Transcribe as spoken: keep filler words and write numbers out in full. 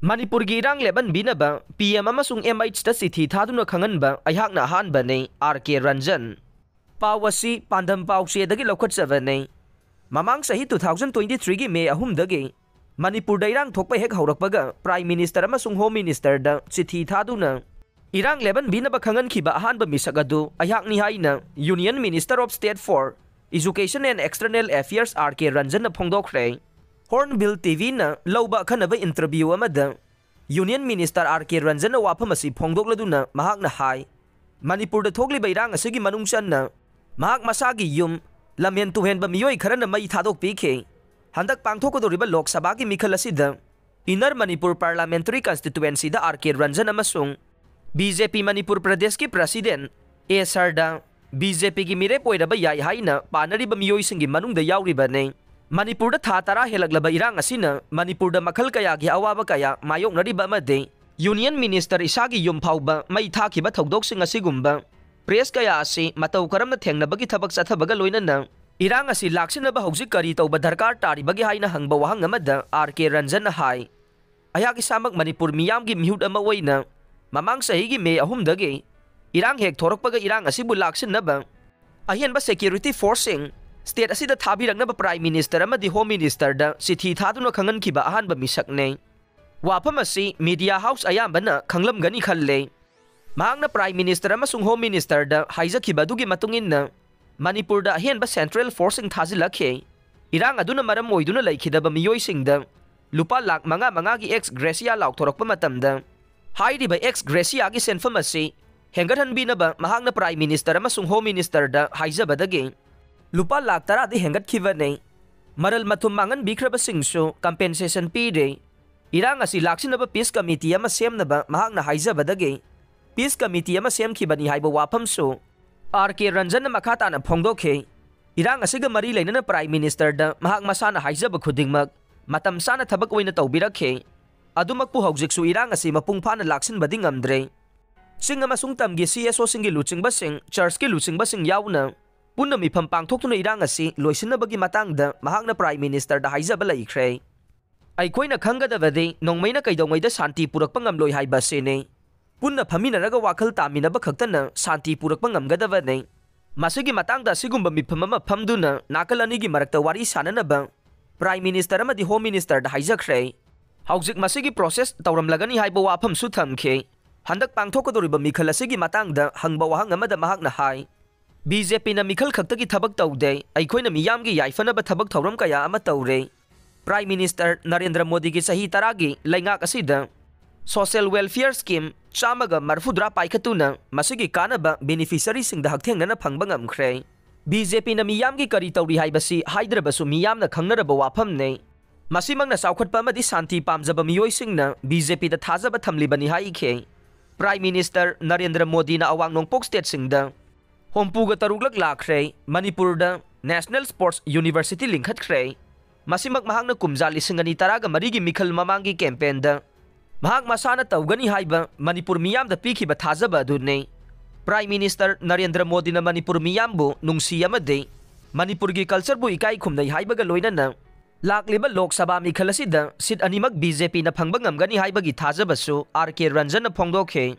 ꯃꯅꯤꯄꯨꯔꯒꯤ ꯏꯔꯥꯡ ꯂꯦꯞꯍꯟꯕꯤꯅꯕ P M ꯑꯃꯁꯨꯡ ꯑꯦꯝ ꯑꯩꯆꯇ ꯆꯤꯊꯤ ꯊꯥꯗꯨꯅ ꯈꯪꯍꯟꯕ ꯑꯩꯍꯥꯛꯅ ꯑꯍꯥꯟꯕꯅꯤ꯫ ꯑꯥꯔ ꯀꯦ ꯔꯟꯖꯟ꯫ ꯄꯥꯎ ꯑꯁꯤ ꯄꯥꯟꯗꯝ ꯄꯥꯎꯆꯦꯗꯒꯤ ꯂꯧꯈꯠꯆꯕꯅꯤ꯫ ꯃꯃꯥꯡ ꯆꯍꯤ two thousand twenty threeꯒꯤ ꯃꯦ ꯑꯍꯨꯝꯗꯒꯤ ꯃꯅꯤꯄꯨꯔꯗ ꯏꯔꯥꯡ ꯊꯣꯛꯄ ꯍꯦꯛ ꯍꯧꯔꯛꯄꯒ ꯄ꯭ꯔꯥꯏꯝ ꯃꯤꯅꯤꯁꯇꯔ ꯑꯃꯁꯨꯡ ꯍꯣꯝ ꯃꯤꯅꯤꯁꯇꯔꯗ ꯆꯤꯊꯤ ꯊꯥꯗꯨꯅ ꯏꯔꯥꯡ ꯂꯦꯞꯍꯟꯕꯤꯅꯕ ꯈꯪꯍꯟꯈꯤꯕ ꯑꯍꯥꯟꯕ ꯃꯤꯁꯛ ꯑꯗꯨ ꯑꯩꯍꯥꯛꯅꯤ ꯍꯥꯏꯅ Union Minister of State for Education and External Affairs R K ꯔꯟꯖꯟꯅ ꯐꯣꯡꯗꯣꯛꯈ꯭ꯔꯦ꯫ ꯍꯣꯔꯟꯕꯤꯜ ꯇꯤ ꯚꯤꯅ ꯂꯧꯕ ꯑꯈꯟꯅꯕ ꯏꯟꯇꯔꯚ꯭ꯌꯨ ꯑꯃꯗ ꯌꯨꯅꯤꯌꯟ ꯃꯤꯅꯤꯁꯇꯔ ꯑꯥꯔ ꯀꯦ ꯔꯟꯖꯟꯅ ꯋꯥꯐꯝ ꯑꯁꯤ ꯐꯣꯡꯗꯣꯛꯂꯗꯨꯅ ꯃꯍꯥꯛꯅ ꯍꯥꯏ, ꯃꯅꯤꯄꯨꯔꯗ ꯊꯣꯛꯂꯤꯕ ꯏꯔꯥꯡ ꯑꯁꯤꯒꯤ ꯃꯅꯨꯡ ꯆꯟꯅ ꯃꯍꯥꯛ ꯃꯁꯥꯒꯤ ꯌꯨꯝ, ꯂꯝꯍꯦꯟ ꯇꯨꯍꯦꯟꯕ ꯃꯤꯑꯣꯏ ꯈꯔꯅ ꯃꯩ ꯊꯥꯗꯣꯛꯄꯤꯈꯤ꯫ ꯍꯟꯗꯛ ꯄꯥꯡꯊꯣꯛꯀꯗꯧꯔꯤꯕ ꯂꯣꯛ ꯁꯚꯥꯒꯤ ꯃꯤꯈꯜ ꯑꯁꯤꯗ Inner Manipur Parliamentary Constituencyꯗ ꯑꯥꯔ ꯀꯦ ꯔꯟꯖꯟ ꯑꯃꯁꯨꯡ ꯕꯤ ꯖꯦ ꯄꯤ ꯃꯅꯤꯄꯨꯔ ꯄ꯭ꯔꯗꯦꯁꯀꯤ ꯄ꯭ꯔꯁꯤꯗꯦꯟ ꯑꯦ ꯁꯔꯗꯥ ꯕꯤ ꯖꯦ ꯄꯤꯒꯤ ꯃꯤꯔꯦꯞ ꯑꯣꯏꯔꯕ ꯌꯥꯏ ꯍꯥꯏꯅ ꯄꯥꯅꯔꯤꯕ ꯃꯤꯑꯣꯏꯁꯤꯡꯒꯤ ꯃꯅꯨꯡꯗ ꯌꯥꯎꯔꯤꯕꯅꯤ꯫ ꯃꯅꯤꯄꯨꯔꯗ ꯊꯥ ꯇꯔꯥ ꯍꯦꯜꯂꯛꯂꯕ ꯏꯔꯥꯡ ꯑꯁꯤꯅ ꯃꯅꯤꯄꯨꯔꯗ ꯃꯈꯜ ꯀꯌꯥꯒꯤ ꯑꯋꯥꯕ ꯀꯌꯥ ꯃꯥꯌꯣꯛꯅꯔꯤꯕ ꯑꯃꯗꯤ ꯌꯨꯅꯤꯌꯟ ꯃꯤꯅꯤꯁꯇꯔ ꯏꯁꯥꯒꯤ ꯌꯨꯝ ꯐꯥꯎꯕ ꯃꯩ ꯊꯥꯈꯤꯕ ꯊꯧꯗꯣꯛꯁꯤꯡ ꯑꯁꯤꯒꯨꯝꯕ ꯄ꯭ꯔꯦꯁ ꯀꯌꯥ ꯑꯁꯤ ꯃꯇꯧ ꯀꯔꯝꯅ ꯊꯦꯡꯅꯕꯒꯤ ꯊꯕꯛ ꯆꯠꯊꯕꯒ ꯂꯣꯏꯅꯅ ꯏꯔꯥꯡ ꯑꯁꯤ ꯂꯥꯛꯁꯤꯟꯅꯕ ꯍꯧꯖꯤꯛ ꯀꯔꯤ ꯇꯧꯕ ꯗꯔꯀꯥꯔ ꯇꯥꯔꯤꯕꯒꯦ ꯍꯥꯏꯅ ꯍꯪꯕ ꯋꯥꯍꯪ ꯑꯃꯗ ꯑꯥꯔ ꯀꯦ ꯔꯟꯖꯟꯅ ꯍꯥꯏ, ꯑꯩꯍꯥꯛ ꯏꯁꯥꯃꯛ ꯃꯅꯤꯄꯨꯔ ꯃꯤꯌꯥꯝꯒꯤ ꯃꯤꯍꯨꯠ ꯑꯃ ꯑꯣꯏꯅ ꯃꯃꯥꯡ ꯆꯍꯤꯒꯤ ꯃꯦ ꯑꯍꯨꯝꯗꯒꯤ ꯏꯔꯥꯡ ꯍꯦꯛ ꯊꯣꯔꯛꯄꯒ ꯏꯔꯥꯡ ꯑꯁꯤꯕꯨ ꯂꯥꯛꯁꯤꯟꯅꯕ ꯑꯍꯦꯟꯕ ꯁꯦꯀ꯭ꯌꯨꯔꯤꯇꯤ ꯐꯣꯔꯁꯁꯤꯡ ꯁ꯭ꯇꯦꯠ ꯑꯁꯤꯗ ꯊꯥꯕꯤꯔꯛꯅꯕ ꯄ꯭ꯔꯥꯏꯝ ꯃꯤꯅꯤꯁꯇꯔ ꯑꯃꯗꯤ ꯍꯣꯝ ꯃꯤꯅꯤꯁꯇꯔꯗ ꯆꯤꯊꯤ ꯊꯥꯗꯨꯅ ꯈꯪꯍꯟꯈꯤꯕ ꯑꯍꯥꯟꯕ ꯃꯤꯁꯛꯅꯤ꯫ ꯋꯥꯐꯝ ꯑꯁꯤ ꯃꯤꯗꯤꯌꯥ ꯍꯥꯎꯁ ꯑꯌꯥꯝꯕꯅ ꯈꯪꯂꯝꯒꯅꯤ ꯈꯜꯂꯦ꯫ ꯃꯍꯥꯛꯅ ꯄ꯭ꯔꯥꯏꯝ ꯃꯤꯅꯤꯁꯇꯔ ꯑꯃꯁꯨꯡ ꯍꯣꯝ ꯃꯤꯅꯤꯁꯇꯔꯗ ꯍꯥꯏꯖꯈꯤꯕ ꯑꯗꯨꯒꯤ ꯃꯇꯨꯡ ꯏꯟꯅ ꯃꯅꯤꯄꯨꯔꯗ ꯑꯍꯦꯟꯕ ꯁꯦꯟꯇ꯭ꯔꯦꯜ ꯐꯣꯔꯁꯁꯤꯡ ꯊꯥꯖꯤꯜꯂꯛꯈꯤ꯫ ꯏꯔꯥꯡ ꯑꯗꯨꯅ ꯃꯔꯝ ꯑꯣꯏꯗꯨꯅ ꯂꯩꯈꯤꯗꯕ ꯃꯤꯑꯣꯏꯁꯤꯡꯗ ꯂꯨꯄꯥ ꯂꯥꯈ ꯃꯉꯥ ꯃꯉꯥꯒꯤ ꯑꯦꯛꯁ ꯒ꯭ꯔꯦꯁꯤꯌꯥ ꯂꯥꯎꯊꯣꯔꯛꯄ ꯃꯇꯝꯗ ꯍꯥꯏꯔꯤꯕ ꯑꯦꯛꯁ ꯒ꯭ꯔꯦꯁꯤꯌꯥꯒꯤ ꯁꯦꯟꯐꯝ ꯑꯁꯤ ꯍꯦꯟꯒꯠꯍꯟꯕꯤꯅꯕ ꯃꯍꯥꯛꯅ ꯄ꯭ꯔꯥꯏꯝ ꯃꯤꯅꯤꯁꯇꯔ ꯑꯃꯁꯨꯡ ꯍꯣꯝ ꯃꯤꯅꯤꯁꯇꯔꯗ ꯍꯥꯏꯖꯕꯗꯒꯤ ꯂꯨꯄꯥ ꯂꯥꯈ ꯇꯔꯥꯗꯤ ꯍꯦꯟꯒꯠꯈꯤꯕꯅꯤ꯫ ꯃꯔꯜ ꯃꯊꯨꯝ ꯃꯥꯡꯍꯟꯕꯤꯈ꯭ꯔꯕꯁꯤꯡꯁꯨ ꯀꯝꯄꯦꯟꯁꯦꯁꯟ ꯄꯤꯔꯦ꯫ ꯏꯔꯥꯡ ꯑꯁꯤ ꯂꯥꯛꯁꯤꯟꯅꯕ ꯄꯤꯁ ꯀꯃꯤꯇꯤ ꯑꯃ ꯁꯦꯝꯅꯕ ꯃꯍꯥꯛꯅ ꯍꯥꯏꯖꯕꯗꯒꯤ ꯄꯤꯁ ꯀꯃꯤꯇꯤ ꯑꯃ ꯁꯦꯝꯈꯤꯕꯅꯤ ꯍꯥꯏꯕ ꯋꯥꯐꯝꯁꯨ ꯑꯥꯔ ꯀꯦ ꯔꯟꯖꯟꯅ ꯃꯈꯥ ꯇꯥꯅ ꯐꯣꯡꯗꯣꯛꯈꯤ꯫ ꯏꯔꯥꯡ ꯑꯁꯤꯒ ꯃꯔꯤ ꯂꯩꯅꯅ ꯄ꯭ꯔꯥꯏꯝ ꯃꯤꯅꯤꯁꯇꯔꯗ ꯃꯍꯥꯛ ꯃꯁꯥꯅ ꯍꯥꯏꯖꯕ ꯈꯨꯗꯤꯡꯃꯛ ꯃꯇꯝ ꯆꯥꯅ ꯊꯕꯛ ꯑꯣꯏꯅ ꯇꯧꯕꯤꯔꯛꯈꯤ꯫ ꯑꯗꯨꯃꯛꯄꯨ ꯍꯧꯖꯤꯛꯁꯨ ꯏꯔꯥꯡ ꯑꯁꯤ ꯃꯄꯨꯡ ꯐꯥꯅ ꯂꯥꯛꯁꯤꯟꯕꯗꯤ ꯉꯝꯗ꯭ꯔꯦ꯫ ꯆꯤꯡ ꯑꯃꯁꯨꯡ ꯇꯝꯒꯤ ꯁꯤ ꯑꯦꯁ ꯑꯣꯁꯤꯡꯒꯤ ꯂꯨꯆꯤꯡꯕꯁꯤꯡ, ꯆꯔꯆꯀꯤ ꯂꯨꯆꯤꯡꯕꯁꯤꯡ ꯌꯥꯎꯅ ꯄꯨꯟꯅ ꯃꯤꯐꯝ ꯄꯥꯡꯊꯣꯛꯇꯨꯅ ꯏꯔꯥꯡ ꯑꯁꯤ ꯂꯣꯏꯁꯤꯟꯅꯕꯒꯤ ꯃꯇꯥꯡꯗ ꯃꯍꯥꯛꯅ ꯄ꯭ꯔꯥꯏꯝ ꯃꯤꯅꯤꯁꯇꯔꯗ ꯍꯥꯏꯖꯕ ꯂꯩꯈ꯭ꯔꯦ꯫ ꯑꯩꯈꯣꯏꯅ ꯈꯪꯒꯗꯕꯗꯤ ꯅꯣꯡꯃꯩꯅ ꯀꯩꯗꯧꯉꯩꯗ ꯁꯥꯟꯇꯤ ꯄꯨꯔꯛꯄ ꯉꯝꯂꯣꯏ ꯍꯥꯏꯕ ꯑꯁꯤꯅꯤ꯫ ꯄꯨꯟꯅ ꯐꯝꯃꯤꯟꯅꯔꯒ ꯋꯥꯈꯜ ꯇꯥꯃꯤꯟꯅꯕ ꯈꯛꯇꯅ ꯁꯥꯟꯇꯤ ꯄꯨꯔꯛꯄ ꯉꯝꯒꯗꯕꯅꯤ꯫ ꯃꯁꯤꯒꯤ ꯃꯇꯥꯡꯗ ꯑꯁꯤꯒꯨꯝꯕ ꯃꯤꯐꯝ ꯑꯃ ꯐꯝꯗꯨꯅ ꯅꯥꯀꯜ ꯑꯅꯤꯒꯤ ꯃꯔꯛꯇ ꯋꯥꯔꯤ ꯁꯥꯅꯅꯕ Prime Minister ꯑꯃꯗꯤ Home Ministerꯗ ꯍꯥꯏꯖꯈ꯭ꯔꯦ꯫ ꯍꯧꯖꯤꯛ ꯃꯁꯤꯒꯤ process ꯇꯧꯔꯝꯂꯒꯅꯤ ꯍꯥꯏꯕ ꯋꯥꯐꯝꯁꯨ ꯊꯝꯈꯤ꯫ ꯍꯟꯗꯛ ꯄꯥꯡꯊꯣꯛꯀꯗꯧꯔꯤꯕ ꯃꯤꯈꯜ ꯑꯁꯤꯒꯤ ꯃꯇꯥꯡꯗ ꯍꯪꯕ ꯋꯥꯍꯪ ꯑꯃꯗ ꯃꯍꯥꯛꯅ ꯍꯥꯏ, "ꯕꯤ ꯖꯦ ꯄꯤꯅ ꯃꯤꯈꯜ ꯈꯛꯇꯒꯤ ꯊꯕꯛ ꯇꯧꯗꯦ, ꯑꯩꯈꯣꯏꯅ ꯃꯤꯌꯥꯝꯒꯤ ꯌꯥꯏꯐꯅꯕ ꯊꯕꯛ ꯊꯧꯔꯝ ꯀꯌꯥ ꯑꯃ ꯇꯧꯔꯦ꯫" Prime Minister ꯅꯔꯦꯟꯗ꯭ꯔ ꯃꯣꯗꯤꯒꯤ ꯆꯍꯤ ꯇꯔꯥꯒꯤ ꯂꯩꯉꯥꯛ ꯑꯁꯤꯗ social welfare scheme ꯆꯥꯝꯃꯒ ꯃꯔꯐꯨꯇꯔꯥ ꯄꯥꯏꯈꯠꯇꯨꯅ ꯃꯁꯤꯒꯤ ꯀꯥꯟꯅꯕ beneficiaryꯁꯤꯡꯗ ꯍꯛꯊꯦꯡꯅꯅ ꯐꯪꯕ ꯉꯝꯈ꯭ꯔꯦ꯫ ꯕꯤ ꯖꯦ ꯄꯤꯅ ꯃꯤꯌꯥꯝꯒꯤ ꯀꯔꯤ ꯇꯧꯔꯤ ꯍꯥꯏꯕꯁꯤ ꯍꯥꯏꯗ꯭ꯔꯕꯁꯨ ꯃꯤꯌꯥꯝꯅ ꯈꯪꯅꯔꯕ ꯋꯥꯐꯝꯅꯤ꯫ ꯃꯁꯤꯃꯛꯅ ꯆꯥꯎꯈꯠꯄ ꯑꯃꯗꯤ ꯁꯥꯟꯇꯤ ꯄꯥꯝꯖꯕ ꯃꯤꯑꯣꯏꯁꯤꯡꯅ ꯕꯤ ꯖꯦ ꯄꯤꯗ ꯊꯥꯖꯕ ꯊꯝꯂꯤꯕꯅꯤ ꯍꯥꯏꯈꯤ꯫ Prime Minister ꯅꯔꯦꯟꯗ꯭ꯔ ꯃꯣꯗꯤꯅ ꯑꯋꯥꯡ ꯅꯣꯡꯄꯣꯛ stateꯁꯤꯡꯗ ꯍꯨꯝꯐꯨꯒ ꯇꯔꯨꯛꯂꯛ ꯂꯥꯛꯈ꯭ꯔꯦ꯫ ꯃꯅꯤꯄꯨꯔꯗ National Sports University ꯂꯤꯡꯈꯠꯈ꯭ꯔꯦ꯫ ꯃꯁꯤꯃꯛ ꯃꯍꯥꯛꯅ ꯀꯨꯝꯖꯥ ꯂꯤꯁꯤꯡ ꯑꯅꯤ ꯇꯔꯥꯒ ꯃꯔꯤꯒꯤ ꯃꯤꯈꯜ ꯃꯃꯥꯡꯒꯤ campaignꯗ ꯃꯍꯥꯛ ꯃꯁꯥꯅ ꯇꯧꯒꯅꯤ ꯍꯥꯏꯕ ꯃꯅꯤꯄꯨꯔ ꯃꯤꯌꯥꯝꯗ ꯄꯤꯈꯤꯕ ꯊꯥꯖꯕ ꯑꯗꯨꯅꯤ꯫ Prime Minister ꯅꯔꯦꯟꯗ꯭ꯔ ꯃꯣꯗꯤꯅ ꯃꯅꯤꯄꯨꯔ ꯃꯤꯌꯥꯝꯕꯨ ꯅꯨꯡꯁꯤ ꯑꯃꯗꯤ ꯃꯅꯤꯄꯨꯔꯒꯤ cultureꯕꯨ ꯏꯀꯥꯏ ꯈꯨꯝꯅꯩ ꯍꯥꯏꯕꯒ ꯂꯣꯏꯅꯅ ꯂꯥꯛꯂꯤꯕ ꯂꯣꯛ ꯁꯚꯥ ꯃꯤꯈꯜ ꯑꯁꯤꯗ seat ꯑꯅꯤꯃꯛ ꯕꯤ ꯖꯦ ꯄꯤꯅ ꯐꯪꯕ ꯉꯝꯒꯅꯤ ꯍꯥꯏꯕꯒꯤ ꯊꯥꯖꯕꯁꯨ ꯑꯥꯔ ꯀꯦ ꯔꯟꯖꯟꯅ ꯐꯣꯡꯗꯣꯛꯈꯤ꯫